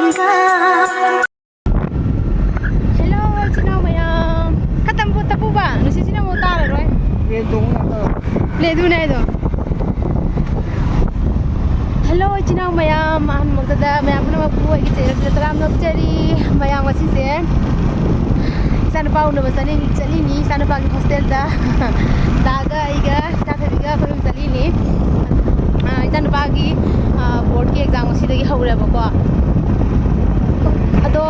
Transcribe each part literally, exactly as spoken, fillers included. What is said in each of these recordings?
Hello, ꯏꯆꯤꯟ ꯏꯅꯥꯎ ꯃꯌꯥꯝ꯫ ꯈꯇꯪ ꯄꯨ-, ꯇꯞꯄꯨꯕ, ꯅꯨꯡꯁꯤꯠꯁꯤꯅ ꯑꯃꯨꯛ ꯇꯥꯔꯔꯣꯏ꯫ ꯄ꯭ꯂꯦ ꯇꯣꯡꯉꯨ ꯉꯥꯛꯇ꯫ ꯄ꯭ꯂꯦ ꯑꯗꯨꯅꯦ ꯍꯥꯏꯗꯣ꯫ Hello, ꯏꯆꯤꯟ ꯏꯅꯥꯎ ꯃꯌꯥꯝ꯫ ꯑꯍꯥꯟꯕꯃꯛꯇꯗ ꯃꯌꯥꯝ ꯄꯨꯝꯅꯃꯛꯄꯨ ꯑꯩꯒꯤ channelꯁꯤꯗ ꯇꯔꯥꯝꯅ ꯑꯣꯛꯆꯔꯤ꯫ ꯃꯌꯥꯝ ꯉꯁꯤꯁꯦ ꯏꯆꯥꯅꯨꯄꯥ ꯎꯅꯕ ꯆꯠꯂꯤ-, ꯆꯠꯂꯤꯅꯤ꯫ ꯏꯆꯥꯅꯨꯄꯥꯒꯤ hostelꯗ ꯗꯥꯒ ꯑꯩꯒ ꯏꯆꯥꯊꯣꯏꯕꯤꯒ ꯑꯩꯈꯣꯏ ꯑꯍꯨꯝ ꯆꯠꯂꯤꯅꯤ꯫ ꯑꯥ, ꯏꯆꯥꯅꯨꯄꯥꯒꯤ, ꯑꯥ, boardꯀꯤ exam ꯉꯁꯤꯗꯒꯤ ꯍꯧꯔꯦꯕꯀꯣ꯫ ꯑꯗꯣ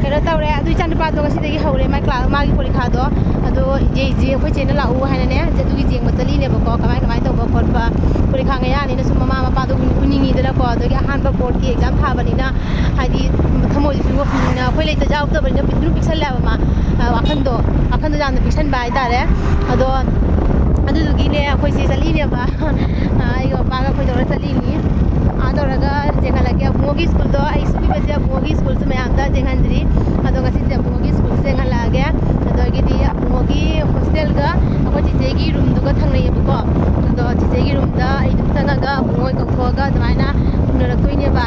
ꯀꯩꯅꯣ ꯇꯧꯔꯦ, ꯑꯗꯨ ꯏꯆꯥꯅꯨꯄꯥꯗꯣ ꯉꯁꯤꯗꯒꯤ ꯍꯧꯔꯦ ꯃꯥꯏ class, ꯃꯥꯒꯤ ꯄꯣꯔꯤꯈꯥꯗꯣ꯫ ꯑꯗꯣ ꯏꯆꯦ, ꯏꯆꯦ, ꯑꯩꯈꯣꯏ ꯆꯦꯅ ꯂꯥꯛꯎ ꯍꯥꯏꯅꯅꯦ, ꯑꯗꯨꯒꯤ ꯌꯦꯡꯕ ꯆꯠꯂꯤꯅꯦꯕꯀꯣ, ꯀꯃꯥꯏ, ꯀꯃꯥꯏꯅ ꯇꯧꯕ ꯈꯣꯠꯄ꯫ ꯄꯣꯔꯤꯈꯥ ꯃꯌꯥꯅꯤꯅ ꯁꯨꯝ ꯃꯃꯥ ꯃꯄꯥꯗꯣ ꯎꯅꯤꯡꯉꯤꯗꯅꯀꯣ, ꯑꯗꯒꯤ ꯑꯍꯥꯟꯕ boardꯀꯤ exam ꯊꯥꯕꯅꯤꯅ ꯍꯥꯏꯗꯤ ꯊꯃꯣꯏꯗꯨꯁꯨ, ꯎꯝ, ꯑꯩꯈꯣꯏ ꯂꯩꯇ ꯌꯥꯎꯗꯕꯅꯤꯅ ꯄꯤꯛꯇ꯭ꯔꯨ ꯄꯤꯛꯁꯜꯂꯦꯕ ꯃꯥ꯫ ꯑ, ꯋꯥꯈꯟꯗꯣ, ꯋꯥꯈꯟꯗꯣ ꯌꯥꯝꯅ ꯄꯤꯛꯁꯟꯕ ꯍꯥꯏꯇꯥꯔꯦ꯫ ꯑꯗꯣ ꯑꯗꯨꯗꯨꯒꯤꯅꯦ ꯑꯩꯈꯣꯏꯁꯦ ꯆꯠꯂꯤꯅꯦꯕ꯫ ꯑ, ꯑꯩꯒ ꯃꯄꯥꯒ ꯑꯩꯈꯣꯏ ꯇꯧꯔ ꯆꯠꯂꯤꯅꯤ꯫ ꯑꯥ ꯇꯧꯔꯒ ꯌꯦꯡꯍꯜꯂꯛꯀꯦ꯫ ꯑꯕꯨꯡꯉꯣꯒꯤ schoolꯗꯣ, ꯑꯩ ꯁꯨꯕꯤꯕꯁꯦ ꯑꯕꯨꯡꯉꯣꯒꯤ schoolꯁꯦ ꯃꯌꯥꯝꯗ ꯌꯦꯡꯍꯟꯗ꯭ꯔꯤ꯫ ꯑꯗꯣ ꯉꯁꯤꯁꯦ ꯑꯕꯨꯡꯉꯣꯒꯤ schoolꯁꯦ ꯌꯦꯡꯍꯜꯂꯛꯑꯒꯦ꯫ ꯑꯗꯒꯤꯗꯤ ꯑꯕꯨꯡꯉꯣꯒꯤ hostelꯒ ꯑꯩꯈꯣꯏ ꯆꯤꯆꯦꯒꯤ roomꯗꯨꯒ ꯊꯪꯅꯩꯌꯦꯕꯀꯣ꯫ ꯑꯗꯣ ꯆꯤꯆꯦꯒꯤ roomꯗ ꯑꯩ ꯑꯗꯨꯝ ꯆꯪꯉꯒ ꯑꯕꯨꯡꯉꯣ ꯀꯧꯊꯣꯛꯑꯒ ꯑꯗꯨꯃꯥꯏꯅ ꯎꯅꯔꯛꯇꯣꯏꯅꯦꯕ꯫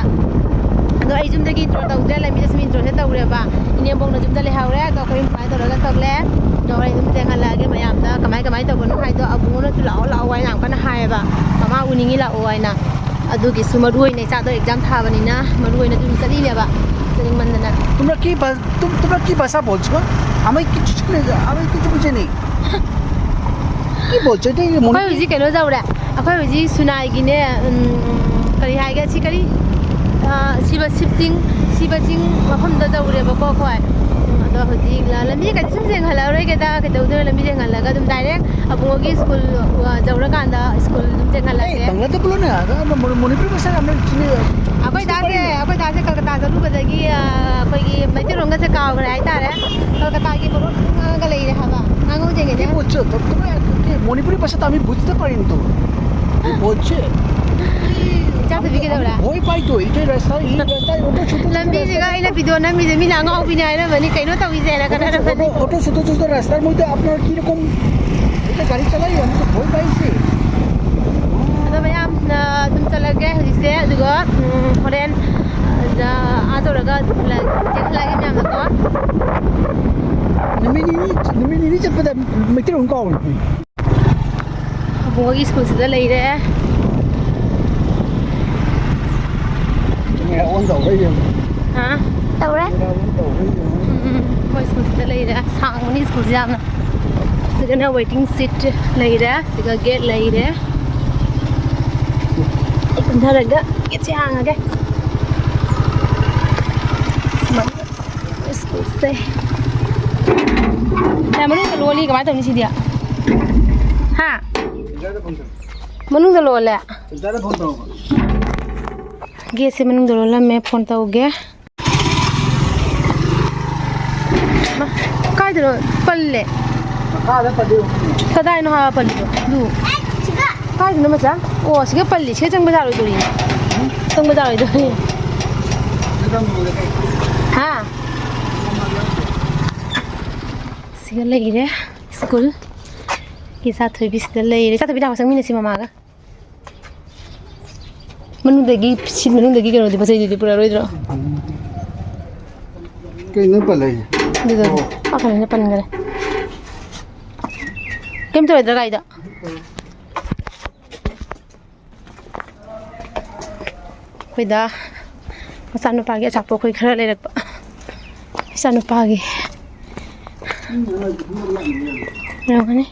ꯑꯗꯣ ꯑꯩ ꯌꯨꯝꯗꯒꯤ intro ꯇꯧꯗ꯭ꯔꯦ, ꯂꯝꯕꯤꯗ ꯁꯨꯝ introꯁꯦ ꯇꯧꯔꯦꯕ꯫ ꯏꯅꯦꯝꯕꯣꯛꯅ ꯌꯨꯝꯗ ꯂꯩꯍꯧꯔꯦ, ꯑꯗꯣ ꯑꯩꯈꯣꯏ ꯁꯨꯃꯥꯏꯅ ꯇꯧꯔꯒ ꯊꯣꯛꯂꯦ꯫ ꯑꯗꯣ ꯍꯣꯔꯦꯟ ꯑꯗꯨꯝ ꯊꯦꯡꯍꯜꯂꯛꯑꯒꯦ ꯃꯌꯥꯝꯗ ꯀꯃꯥꯏ ꯀꯃꯥꯏꯅ ꯇꯧꯕꯅꯣ ꯍꯥꯏꯗꯣ꯫ ꯑꯕꯨꯡꯉꯣꯅꯁꯨ "ꯂꯥꯛꯑꯣ, ꯂꯥꯛꯑꯣ" ꯍꯥꯏꯅ ꯌꯥꯝ ꯀꯟꯅ ꯍꯥꯏꯌꯦꯕ, "ꯃꯃꯥ ꯎꯅꯤꯡꯉꯤ, ꯂꯥꯛꯑꯣ" ꯍꯥꯏꯅ꯫ ꯑꯗꯨꯒꯤꯁꯨ ꯃꯔꯨ ꯑꯣꯏꯅ ꯏꯆꯥꯗꯣ exam ꯊꯥꯕꯅꯤꯅ ꯃꯔꯨ ꯑꯣꯏꯅ ꯑꯗꯨꯝ ꯆꯠꯂꯤꯅꯦꯕ, ꯆꯠꯅꯤꯡꯃꯟꯗꯅ꯫ তোমরা কি ভা-, তুম-, তোমরা কি ভাষা বলছো? আমি কিছু শুনে, আমি কিছু বুঝিনি। কি বলছো? এটা কি মনে অ্যাকচুয়ালি ꯀꯩꯅꯣ ꯇꯧꯔꯦ, ꯑꯩꯈꯣꯏ ꯍꯧꯖꯤꯛ ꯁꯨꯅꯥꯏꯒꯤꯅꯦ, ꯎꯝ, ꯀꯔꯤ ꯍꯥꯏꯒꯦ, ꯁꯤ ꯀꯔꯤ, ꯑ, ꯁꯤꯕ, ꯁꯤꯕ ꯆꯤꯡ, ꯁꯤꯕ ꯆꯤꯡ ꯃꯐꯝꯗ ꯇꯧꯔꯦꯕꯀꯣ ꯑꯩꯈꯣꯏ꯫ ꯎꯝ, ꯑꯗꯣ ꯍꯧꯖꯤꯛ ꯂ-, ꯂꯝꯕꯤ ꯀꯩꯁꯨ ꯁꯨꯝ ꯌꯦꯡꯍꯜꯂꯔꯣꯏꯒꯦꯗ, ꯀꯩꯗꯧꯗꯣꯏꯅꯣ, ꯂꯝꯕꯤ ꯌꯦꯡꯍꯜꯂꯒ ꯑꯗꯨꯝ direct ꯑꯕꯨꯡꯉꯣꯒꯤ school, ꯑ, ꯌꯧꯔꯀꯥꯟꯗ school ꯑꯗꯨꯝ ꯆꯦꯟꯍꯜꯂꯛꯑꯒꯦ꯫ এই বাংলাতে বলো না, আমরা মণি-, মণিপুরি ভাষায় আমরা চিনি। ꯑꯩꯈꯣꯏ ꯗꯥꯁꯦ, ꯑꯩꯈꯣꯏ ꯗꯥꯁꯦ ꯀꯜꯀꯇꯥ ꯆꯠꯂꯨꯕꯗꯒꯤ, ꯑ, ꯑꯩꯈꯣꯏꯒꯤ ꯃꯩꯇꯩꯂꯣꯟꯒꯁꯦ ꯀꯥꯎꯈ꯭ꯔꯦ ꯍꯥꯏꯇꯥꯔꯦ꯫ ꯀꯜꯀꯇꯥꯒꯤ ꯃꯔꯣꯟ ꯉꯥꯡꯉꯒ ꯂꯩꯔꯦ ꯍꯥꯏꯕ꯫ ꯉꯥꯡꯍꯧꯗꯦꯅꯦ꯫ কি বলছো? তো তোমরা কি মণিপুরি ভাষা তো আমি বুঝতে পারিনি তো। কি বলছে? ꯏꯆꯥꯊꯣꯏꯕꯤ ꯀꯩꯗꯧꯔꯦ? ভয় পাই তো, এই যে রাস্তা, এই রাস্তায় অত ছোট ছোট ꯂꯝꯕꯤꯁꯤꯒ ꯑꯩꯅ video ꯅꯝꯃꯤꯁꯦ ꯃꯤꯅ ꯑꯉꯥꯎꯕꯤꯅꯦ ꯍꯥꯏꯔꯝꯃꯅꯤ, ꯀꯩꯅꯣ ꯇꯧꯔꯤꯁꯦꯅ ꯈꯟꯅꯔꯝꯃꯅꯤ꯫ অত, অত ছোট ছোট রাস্তার মধ্যে আপনারা কিরকম এটা গাড়ি চালাই? আমি তো ভয় পাইছি। ꯑꯗꯣ ꯃꯌꯥꯝ, ꯑꯗꯨꯝ ꯆꯠꯂꯒꯦ ꯍꯧꯖꯤꯛꯁꯦ, ꯑꯗꯨꯒ, ꯎꯝ, ꯍꯣꯔꯦꯟ, ꯑ, ꯑꯥ ꯇꯧꯔꯒ ꯆꯦꯛꯍꯜꯂꯛꯑꯒꯦ ꯃꯌꯥꯝꯗꯀꯣ꯫ ꯅꯨꯃꯤꯠ ꯅꯤꯅꯤ, ꯅꯨꯃꯤꯠ ꯅꯤꯅꯤ ꯆꯠꯄꯗ ꯃꯩꯇꯩꯂꯣꯟ ꯀꯥꯎꯔꯦ꯫ ꯑꯕꯨꯡꯉꯣꯒꯤ ꯁ꯭ꯀꯨꯜꯁꯤꯗ ꯂꯩꯔꯦ꯫ ꯑꯣꯟ ꯇꯧꯕꯩ ꯌꯦꯡꯉꯨ꯫ ꯍꯥ? ꯇꯧꯔꯦ꯫ ꯑꯣꯟ ꯇꯧꯕꯩ ꯌꯦꯡꯉꯨ꯫ ꯎꯝ, ꯎꯝ, ꯃꯣꯏ ꯁ꯭ꯀꯨꯜꯁꯤꯗ ꯂꯩꯔꯦ꯫ ꯁꯥꯡꯕꯅꯤ ꯁ꯭ꯀꯨꯜꯁꯦ ꯌꯥꯝꯅ꯫ ꯁꯤꯗꯅ waiting seat ꯂꯩꯔꯦ꯫ ꯁꯤꯒ gate ꯂꯩꯔꯦ꯫ ꯑꯩ ꯀꯨꯝꯊꯔꯒ gateꯁꯦ ꯍꯥꯡꯉꯒꯦ꯫ ꯁꯨꯃꯥꯏꯅ ꯁ꯭ꯀꯨꯜꯁꯦ꯫ ꯌꯥ, ꯃꯅꯨꯡꯗ ꯂꯣꯜꯂꯤ, ꯀꯃꯥꯏꯅ ꯇꯧꯅꯤ ꯁꯤꯗꯤ? ꯍꯥ? ꯃꯅꯨꯡꯗ ꯂꯣꯜꯂꯦ꯫ Gateꯁꯦ ꯃꯅꯨꯡꯗ ꯂꯣꯜꯂꯝꯃꯦ, phone ꯇꯧꯒꯦ꯫ ꯃꯥ, ꯀꯥꯏꯗꯅꯣ ꯄꯜꯂꯦ? ꯃꯈꯥꯗ ꯄꯜꯂꯤ꯫ ꯀꯗꯥꯏꯅꯣ ꯍꯥꯏꯕ ꯄꯜꯂꯤꯗꯣ? ꯑꯗꯨ꯫ ꯀꯥꯏꯗꯅꯣ ꯃꯆꯥ? ꯑꯣ, ꯁꯤꯒ ꯄꯜꯂꯤ꯫ ꯁꯤꯒ ꯆꯪꯕ ꯌꯥꯔꯣꯏꯗꯣꯔꯤ꯫ ꯆꯪꯕ ꯌꯥꯔꯣꯏꯗꯣꯔꯤ꯫ ꯍꯥ? ꯁꯤꯒ ꯂꯩꯔꯦ꯫ ꯁ꯭ꯀꯨꯜ꯫ ꯏꯆꯥ ꯊꯣꯏꯕꯤꯁꯤꯗ ꯂꯩꯔꯦ꯫ ꯏꯆꯥ ꯊꯣꯏꯕꯤ, ꯂꯥꯛꯑꯣ, ꯆꯪꯃꯤꯟꯅꯁꯤ ꯃꯃꯥꯒ꯫ ꯃꯅꯨꯡꯗꯒꯤ, ꯁꯤꯠ ꯃꯅꯨꯡꯗꯒꯤ ꯀꯩꯅꯣꯗꯤ, ꯄꯣꯠ ꯆꯩꯗꯨꯗꯤ ꯄꯨꯔꯛꯑꯔꯣꯏꯗ꯭ꯔꯣ? ꯀꯩꯅꯣ ꯄꯜꯂꯛꯏꯁꯦ? ꯑꯗꯨꯗꯣ, ꯑꯣ꯫ ꯑꯥ, ꯀꯩꯅꯣꯅ ꯄꯟꯈꯔꯦ꯫ ꯀꯩꯝ ꯇꯧꯔꯣꯏꯗ꯭ꯔꯥ ꯒꯥꯔꯤꯗ? ꯑꯩꯈꯣꯏꯗ ꯃꯆꯥꯅꯨꯄꯥꯒꯤ ꯑꯆꯥꯄꯣꯠ ꯑꯩꯈꯣꯏ ꯈꯔ ꯂꯩꯔꯛꯄ꯫ ꯏꯆꯥꯅꯨꯄꯥꯒꯤ꯫ ꯌꯧꯔꯝꯒꯅꯤ꯫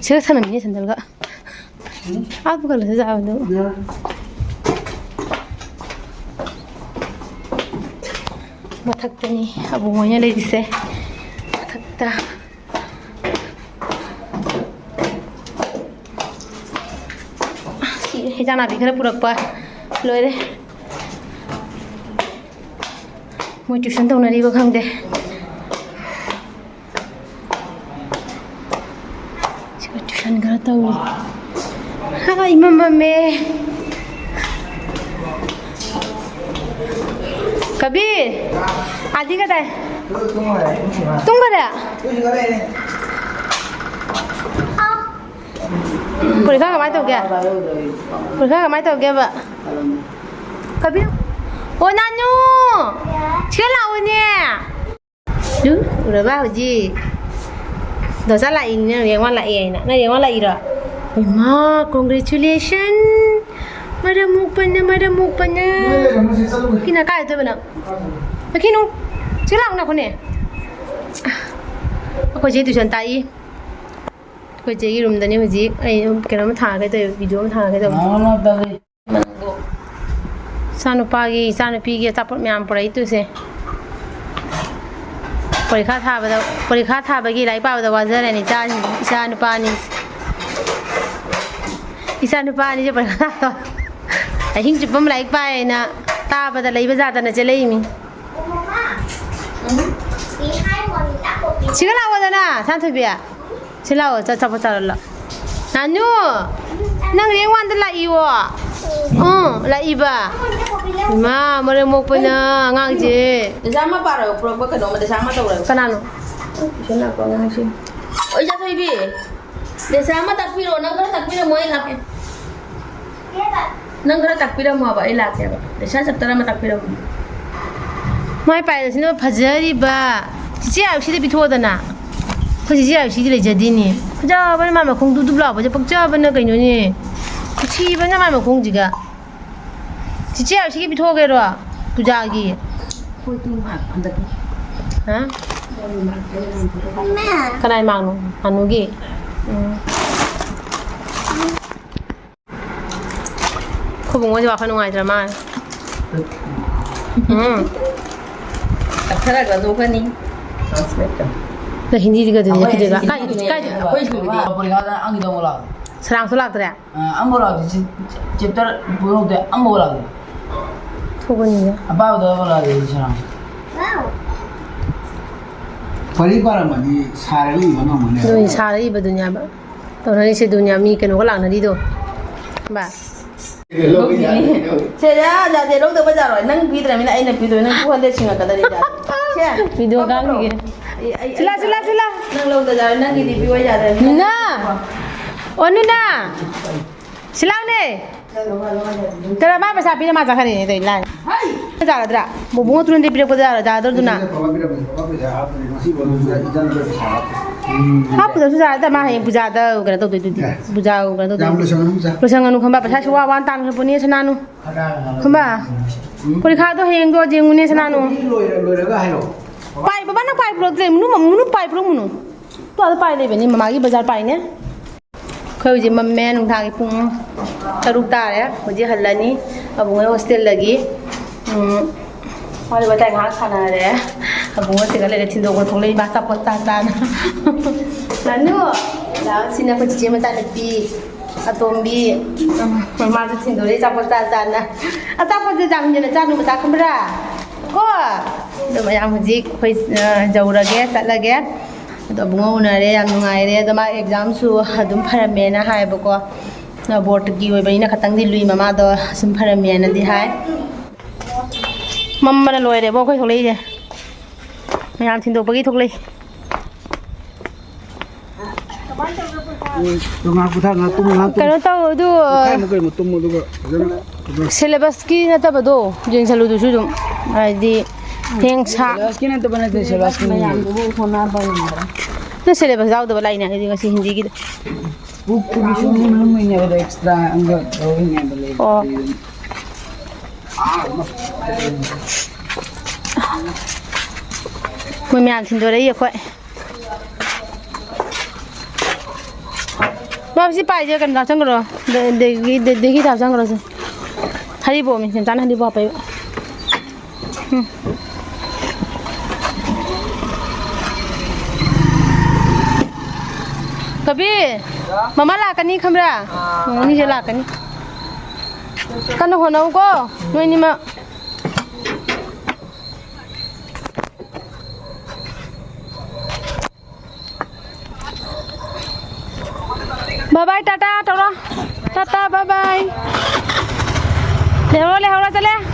ꯁꯤꯒ ꯁꯥꯟꯅꯃꯤꯅꯦ ꯁꯦꯟꯗꯜꯒ꯫ ꯑꯥ ꯄꯨꯈꯠꯂꯁꯨ ꯌꯥꯕꯗꯨ꯫ ꯃꯊꯛꯇꯅꯤ ꯑꯕꯨꯡ ꯍꯣꯏꯅ ꯂꯩꯔꯤꯁꯦ꯫ ꯃꯊꯛꯇ꯫ ꯁꯤ ꯍꯦꯟꯖꯥꯡ ꯅꯥꯄꯤ ꯈꯔ ꯄꯨꯔꯛꯄ ꯂꯣꯏꯔꯦ꯫ ꯃꯣꯏ tuition ꯇꯧꯅꯔꯤꯕ ꯈꯪꯗꯦ꯫ ꯁꯤꯒ tuition ꯈꯔ ꯇꯧꯔꯤ꯫ ꯍꯥ, ꯏꯃꯝ ꯃꯝꯃꯦ꯫ ꯀꯕꯤꯔ, ꯑꯥꯗꯤ ꯀꯗꯥꯏ? ꯇꯨꯝꯈꯔꯦ꯫ ꯄꯔꯤꯈꯥ ꯀꯃꯥꯏꯅ ꯇꯧꯒꯦꯕ? ꯀꯕꯤꯔ, ꯑꯣ ꯅꯥꯅꯨ, ꯁꯤꯗ ꯂꯥꯛꯑꯣꯅꯦ꯫ ꯎꯔꯕ ꯍꯧꯖꯤꯛ? ꯗꯣꯁꯥ ꯂꯥꯛꯏꯅꯦ, ꯅꯪ ꯔꯦꯡ ꯋꯥꯟ ꯂꯥꯛꯑꯦ ꯍꯥꯏꯅ꯫ ꯅꯪ ꯔꯦꯡ ꯋꯥꯟ ꯂꯥꯛꯏꯔꯣ? ꯏꯃꯥ, congratulation! ꯃꯔꯝ ꯃꯣꯛꯄꯅ, ꯃꯔꯝ ꯃꯣꯛꯄꯅ꯫ ꯀꯤꯅ ꯀꯥꯏ ꯆꯠꯇꯣꯏꯕ ꯅꯪ? ꯀꯤꯅꯨ꯫ ꯁꯤ ꯂꯥꯛꯎ ꯅꯈꯣꯅꯦ꯫ ꯑꯩꯈꯣꯏ ꯆꯦ tuition ꯇꯥꯛꯏ꯫ ꯑꯩꯈꯣꯏ ꯆꯦꯒꯤ roomꯗꯅꯤ ꯍꯧꯖꯤꯛ꯫ ꯑꯩ ꯀꯩꯅꯣꯝ ꯊꯥꯒꯦ ꯇꯧꯋꯦ, video ꯑꯃ ꯊꯥꯒꯦ ꯇꯧꯋꯦ꯫ ꯏꯆꯥꯅꯨꯄꯥꯒꯤ, ꯏꯆꯥꯅꯨꯄꯤꯒꯤ ꯑꯆꯥꯄꯣꯠ ꯃꯌꯥꯝ ꯄꯨꯔꯛꯏ ꯇꯨꯁꯦ꯫ ꯄꯔꯤꯈꯥ ꯊꯥꯕꯗ, ꯄꯔꯤꯈꯥ ꯊꯥꯕꯒꯤ ꯂꯥꯏꯔꯤꯛ ꯄꯥꯕꯗ ꯋꯥꯖꯔꯅꯤ ꯏꯆꯥꯁꯤꯡ, ꯏꯆꯥ ꯅꯨꯄꯥ ꯑꯅꯤ꯫ ꯏꯆꯥ ꯅꯨꯄꯥ ꯑꯅꯤꯁꯦ ꯄꯔꯤꯈꯥ ꯊꯥꯕ꯫ ꯑꯍꯤꯡ ꯆꯨꯞꯄ ꯑꯃ ꯂꯥꯏꯔꯤꯛ ꯄꯥꯏꯌꯦꯅ ꯇꯥꯕꯗ ꯂꯩꯕ ꯖꯥꯗꯅ ꯆꯦꯜꯂꯛꯏꯃꯤ꯫ ꯁꯤꯒ ꯂꯥꯛꯑꯣꯗꯅ, ꯁꯥꯟꯊꯣꯏꯕꯤ꯫ ꯁꯤ ꯂꯥꯛꯑꯣ, ꯆꯠ-, ꯑꯆꯥꯄꯣꯠ ꯆꯥꯔꯣ ꯂꯥꯛꯑꯣ꯫ ꯅꯥꯅꯨ, ꯅꯪ ꯔꯦꯡ ꯋꯥꯟꯗ ꯂꯥꯛꯏꯋꯣ? ꯎꯝ, ꯂꯥꯛꯏꯕ꯫ ꯏꯃꯥ, ꯃꯔꯝ ꯃꯣꯛꯄꯅ ꯑꯉꯥꯡꯁꯦ꯫ ꯗꯦꯁꯥ ꯑꯃ ꯄꯥꯔꯒ ꯄꯨꯔꯛꯄ ꯀꯩꯅꯣꯝꯃ, ꯗꯦꯁꯥ ꯑꯃ ꯇꯧꯔꯒ꯫ ꯀꯅꯥꯅꯣ? ꯇꯨꯏꯁꯟ ꯂꯥꯛꯄ ꯑꯉꯥꯡꯁꯤꯡ꯫ ꯑꯣꯏ, ꯆꯥꯊꯣꯏꯕꯤ, ꯗꯦꯁꯥ ꯑꯃ ꯇꯥꯛꯄꯤꯔꯣ, ꯅꯪ ꯈꯔ ꯇꯥꯛꯄꯤꯔꯝꯃꯣ, ꯑꯩ ꯂꯥꯛꯀꯦ꯫ ꯅꯪ ꯈꯔ ꯇꯥꯛꯄꯤꯔꯝꯃꯣꯕ, ꯑꯩ ꯂꯥꯛꯀꯦꯕ꯫ ꯂꯩꯁꯥ chapter ꯑꯃ ꯇꯥꯛꯄꯤꯔꯝꯃꯣ꯫ ꯃꯥꯏ ꯄꯥꯏꯔꯁꯤꯅ ꯐꯖꯔꯤꯕ꯫ ꯆꯤꯆꯦ ꯑꯌꯨꯁꯤꯗ ꯄꯤꯊꯣꯛꯑꯣꯗꯅ꯫ ꯑꯩꯈꯣꯏ ꯆꯤꯆꯦ ꯑꯌꯨꯁꯤꯗꯤ ꯂꯩꯖꯗꯦꯅꯦ꯫ ꯐꯖꯕꯅ ꯃꯥꯏ ꯃꯈꯣꯡ ꯗꯨꯞ ꯗꯨꯞ ꯂꯥꯎꯕꯁꯦ ꯄꯛꯆꯕꯅ ꯀꯩꯅꯣꯅꯦ꯫ ꯊꯤꯕꯅ ꯃꯥꯏ ꯃꯈꯣꯡꯁꯤꯒ꯫ ꯆꯤꯆꯦ ꯑꯌꯨꯁꯤꯒꯤ ꯄꯤꯊꯣꯛꯑꯒꯦꯔꯣ? ꯄꯨꯖꯥꯒꯤ꯫ ꯍꯥ? ꯀꯅꯥꯏ ꯃꯥꯡꯅꯣ? ꯑꯅꯨꯒꯤ? ꯎꯝ꯫ ꯑꯩꯈꯣꯏ ꯕꯨꯡꯉꯣꯁꯦ ꯋꯥꯈꯜ ꯅꯨꯡꯉꯥꯏꯇ꯭ꯔ ꯃꯥꯜꯂꯦ꯫ ꯎꯝ꯫ ꯀꯛꯊꯔꯒ ꯂꯧꯒꯅꯤ꯫ ꯅꯪ ꯍꯤꯟꯗꯤꯗꯤ ꯀꯩꯗꯧ ꯆꯠꯈꯤꯗꯣꯏꯕ? ꯀꯥꯏ, ꯀꯥꯏ? ꯑꯩꯈꯣꯏ ꯁ꯭ꯀꯨꯜꯒꯤꯗꯤ ꯄꯔꯤꯈꯥꯗ ꯑꯪꯒꯤꯗ ꯑꯃꯨꯛ ꯂꯥꯛꯑꯣ꯫ ꯁꯔꯥꯡꯁꯨ ꯂꯥꯛꯇ꯭ꯔꯦ? ꯑ, ꯑꯃꯐꯥꯎ ꯂꯥꯛꯇꯦ꯫ ꯆꯤ-, chapter ꯄꯨꯝꯅꯃꯛꯇ ꯑꯃꯐꯥꯎ ꯂꯥꯛꯇꯦ꯫ ꯊꯣꯛꯀꯅꯤꯗ꯫ ꯑꯄꯥꯕꯗ ꯑꯃꯐꯥꯎ ꯂꯥꯛꯇꯦ ꯁꯔꯥꯡ꯫ ꯄꯔꯤ ꯄꯥꯔꯝꯃꯗꯤ ꯁꯥꯔꯒ ꯏꯕ ꯉꯝꯒꯅꯤ꯫ ꯑꯗꯨꯅꯤ ꯁꯥꯔ ꯏꯕꯗꯨꯅꯦꯕ꯫ ꯇꯧꯅꯔꯤꯁꯦ ꯑꯗꯨꯅꯦ, ꯃꯤ ꯀꯩꯅꯣꯒ ꯂꯥꯛꯅꯔꯤꯗꯣ꯫ ꯕꯥ꯫ ꯂꯧꯕ ꯌꯥꯔꯣꯏ, ꯂꯧꯕ꯫ ꯁꯦ, ꯌꯥ-, ꯌꯥꯗꯦ, ꯂꯧꯗꯕ ꯌꯥꯔꯣꯏ꯫ ꯅꯪ ꯄꯤꯗ꯭ꯔꯃꯤꯅ ꯑꯩꯅ ꯄꯤꯗꯣꯏ, ꯅꯪ two hundred ꯁꯤꯡꯉꯛꯀꯗꯕꯅꯤ, ꯌꯥꯔꯦ꯫ ꯁꯦ, video ꯀꯥꯞꯄ꯭ꯔꯣ? ꯀꯥꯞꯈꯤꯒꯦ꯫ ꯑꯩ, ꯑꯩ, ꯁꯤꯂꯥ, ꯑꯩ ꯁꯤꯂꯥ, ꯁꯤꯂꯥ꯫ ꯅꯪ ꯂꯧꯗ ꯌꯥꯔꯣꯏ, ꯅꯪꯒꯤꯗꯤ ꯄꯤꯌꯣ ꯌꯥꯗ꯭ꯔꯃꯤꯅ꯫ ꯅꯨꯅꯥ! ꯑꯣ, ꯅꯨꯅꯥ! ꯁꯤꯂꯥꯎꯅꯦ! ꯀꯔ ꯃꯥ ꯄꯩꯁꯥ ꯄꯤꯔ ꯃꯥ ꯆꯠꯈ꯭ꯔꯤꯅꯦ ꯇꯧꯔꯤ ꯂꯥꯏ꯫ ꯌꯥꯔꯗ꯭ꯔꯥ? ꯕꯣꯕꯣ ꯇꯨꯔꯟꯗꯤ ꯄꯤꯔꯛꯄꯗ ꯌꯥꯔꯣꯏ, ꯌꯥꯔꯗ꯭ꯔꯥ ꯑꯗꯨꯅ? ꯍꯥꯞꯄꯗꯁꯨ ꯌꯥꯔꯗ꯭ꯔꯥ, ꯃꯥ ꯍꯌꯦꯡ ꯄꯨꯖꯥꯗ ꯀꯩꯅꯣ ꯇꯧꯗꯣꯏꯗꯨꯗꯤ꯫ ꯑꯦ꯫ ꯄꯨꯖꯥ ꯀꯩꯅꯣ ꯇꯧꯗꯣꯏ꯫ ꯌꯥꯝ ꯂꯣꯏꯁꯟꯒꯅꯨ, ꯄꯨꯖꯥ꯫ ꯂꯣꯏꯁꯟꯒꯅꯨ ꯈꯪꯕ, ꯄꯩꯁꯥꯁꯨ ꯋꯥ ꯋꯥꯅ ꯇꯥꯟꯈ꯭ꯔꯕꯅꯦ ꯁꯅꯥꯅꯨ꯫ ꯈꯪꯕ? ꯎꯝ꯫ ꯄꯔꯤꯈꯥꯗꯣ ꯍꯌꯦꯡꯗꯣ ꯌꯦꯡꯉꯨꯅꯦ ꯁꯅꯥꯅꯨ꯫ ꯂꯣꯏꯔ-, ꯂꯣꯏꯔꯒ ꯍꯥꯏꯔꯣ꯫ ꯄꯥꯏ, ꯕꯕꯥ ꯅꯪ ꯄꯥꯏ ꯄꯨꯔꯛꯇ꯭ꯔꯦ꯫ ꯃꯨꯅꯨ, ꯃꯨꯅꯨ ꯄꯥꯏ ꯄꯨꯔꯛ ꯃꯨꯅꯨ꯫ ꯇꯣ ꯑꯗ ꯄꯥꯏ ꯂꯩꯕꯅꯤ, ꯃꯃꯥꯒꯤ ꯕꯖꯥꯔ ꯄꯥꯏꯅꯦ꯫ ꯑꯩꯈꯣꯏ ꯍꯧꯖꯤꯛ ꯃꯝꯃꯦ, ꯅꯨꯡꯗꯥꯡꯒꯤ ꯄꯨꯡ ꯇꯔꯨꯛ ꯇꯥꯔꯦ꯫ ꯍꯧꯖꯤꯛ ꯍꯜꯂꯅꯤ ꯑꯕꯨꯡꯉꯣꯏ ꯍꯣꯁꯇꯦꯜꯗꯒꯤ꯫ ꯎꯝ, ꯋꯥꯔꯤ ꯋꯥꯇꯥꯏ ꯉꯥꯏꯍꯥꯛ ꯁꯥꯟꯅꯔꯦ꯫ ꯑꯕꯨꯡꯉꯣ ꯁꯤꯒ ꯂꯩꯔꯦ, ꯊꯤꯟꯗꯣꯛꯄ ꯊꯣꯛꯂꯛꯏ, ꯃꯥ ꯑꯆꯥꯄꯣꯠ ꯆꯥ ꯆꯥꯅ꯫ ꯉꯥꯅꯨ, ꯂꯥꯛꯑꯣ, ꯁꯤꯅ ꯑꯩꯈꯣꯏ ꯆꯤꯆꯦ ꯃꯆꯥꯅꯨꯄꯤ ꯑꯇꯣꯝꯕꯤ꯫ ꯎꯝ, ꯃꯥꯁꯨ ꯊꯤꯟꯗꯣꯔꯛꯏ ꯑꯆꯥꯄꯣꯠ ꯆꯥ ꯆꯥꯅ꯫ ꯑꯆꯥꯄꯣꯠꯁꯦ ꯆꯥꯃꯤꯟꯅꯅ ꯆꯥꯅꯨ ꯃꯆꯥ ꯈꯪꯕ꯭ꯔꯥ? ꯀꯣ? ꯑꯗꯣ ꯃꯌꯥꯝ ꯍꯧꯖꯤꯛ ꯑꯩꯈꯣꯏ, ꯑ, ꯌꯧꯔꯒꯦ, ꯆꯠꯂꯒꯦ꯫ ꯑꯗꯣ ꯑꯕꯨꯡꯉꯣ ꯎꯅꯔꯦ, ꯌꯥꯝ ꯅꯨꯡꯉꯥꯏꯔꯦ꯫ ꯑꯗꯣ ꯃꯥ ꯑꯦꯛꯖꯥꯝꯁꯨ ꯑꯗꯨꯝ ꯐꯔꯝꯃꯦꯅ ꯍꯥꯏꯌꯦꯕꯀꯣ꯫ ꯕꯣꯔꯠꯀꯤ ꯑꯣꯏꯕꯅꯤꯅ ꯈꯇꯪꯗꯤ ꯂꯨꯏ, ꯃꯃꯥꯗꯣ ꯁꯨꯝ ꯐꯔꯝꯃꯦꯅꯗꯤ ꯍꯥꯏ꯫ ꯃꯝꯕꯅ ꯂꯣꯏꯔꯦꯕꯣ ꯑꯩꯈꯣꯏ ꯊꯣꯛꯂꯛꯏꯁꯦ꯫ ꯃꯌꯥꯝ ꯊꯤꯟꯗꯣꯛꯄꯒꯤ ꯊꯣꯛꯂꯛꯏ꯫ ꯉꯥꯏꯍꯥꯛ ꯄꯣꯊꯥ, ꯉꯥꯏꯍꯥꯛ ꯇꯨꯝꯃꯨ, ꯉꯥꯏꯍꯥꯛ ꯇꯨꯝꯃꯨ꯫ ꯀꯩꯅꯣ ꯇꯧ, ꯑꯗꯨ, ꯄꯨꯡꯈꯥꯏꯃꯨꯛ ꯀꯩꯃꯨꯛ ꯇꯨꯝꯃꯨ, ꯑꯗꯨꯒ ꯐꯖꯅ, ꯐꯖꯅ꯫ ꯁꯤꯂꯦꯕꯁꯀꯤ ꯅꯠꯇꯕꯗꯣ ꯌꯦꯡꯁꯜꯂꯨꯗꯨꯁꯨ ꯑꯗꯨꯝ, ꯍꯥꯏꯗꯤ ꯍꯌꯦꯡ ꯁꯥ-, ꯁꯤꯂꯦꯕꯁꯀꯤ ꯅꯠꯇꯕ ꯅꯠꯇꯦ, ꯁꯤꯂꯦꯕꯁꯀꯤ ꯃꯌꯥꯝꯗꯨꯕꯨ ꯍꯣꯠꯅꯕ ꯉꯝꯗ꯭ꯔꯦ꯫ ꯅꯪ ꯁꯤꯂꯦꯕꯁ ꯌꯥꯎꯗꯕ ꯂꯥꯛꯏꯅꯦ ꯑꯗꯨꯗꯤ ꯉꯁꯤ ꯍꯤꯟꯗꯤꯒꯤꯗꯣ꯫ ꯕꯨꯛꯇꯨꯒꯤ ꯁꯨꯝ ꯂꯧꯅꯤꯡꯉꯦꯕꯗ ꯑꯦꯛꯁꯇ꯭ꯔꯥ ꯑꯃꯒ ꯂꯧꯅꯤꯡꯉꯦꯕ ꯂꯩꯕ꯫ ꯑꯣ꯫ ꯃꯣꯏ ꯃꯌꯥꯝ ꯊꯤꯟꯗꯣꯔꯛꯏ ꯑꯩꯈꯣꯏ꯫ ꯕꯥꯕ, ꯁꯤ ꯄꯥꯏꯁꯦ ꯀꯩꯅꯣ ꯍꯥꯞꯆꯟꯈ꯭ꯔꯣ꯫ ꯗ-, ꯗꯦꯒꯤ, ꯗꯦ-, ꯗꯦꯒꯤꯗ ꯍꯥꯞꯆꯟꯈ꯭ꯔꯣ ꯁꯦ꯫ ꯍꯔꯤꯕꯣꯞꯅꯤ, ꯆꯦꯝꯆꯥꯅ ꯍꯔꯤꯕꯣꯞ ꯍꯥꯞꯄꯛꯏꯕ꯫ ꯎꯝ꯫ ꯀꯕꯤꯔ, ꯃꯃꯥ ꯂꯥꯛꯀꯅꯤ ꯈꯪꯕ꯭ꯔꯥ? ꯅꯣꯡ ꯅꯤꯅꯤꯁꯦ ꯂꯥꯛꯀꯅꯤ꯫ ꯀꯟꯅ ꯍꯣꯠꯅꯧꯀꯣ, ꯅꯣꯏꯅꯤꯃꯛ꯫ Bye bye, ꯇꯥꯇꯥ ꯇꯧꯔꯣ꯫ Tata, bye bye꯫ ꯂꯩꯍꯧꯔꯣ, ꯂꯩꯍꯧꯔꯣ, ꯆꯠꯂꯦ꯫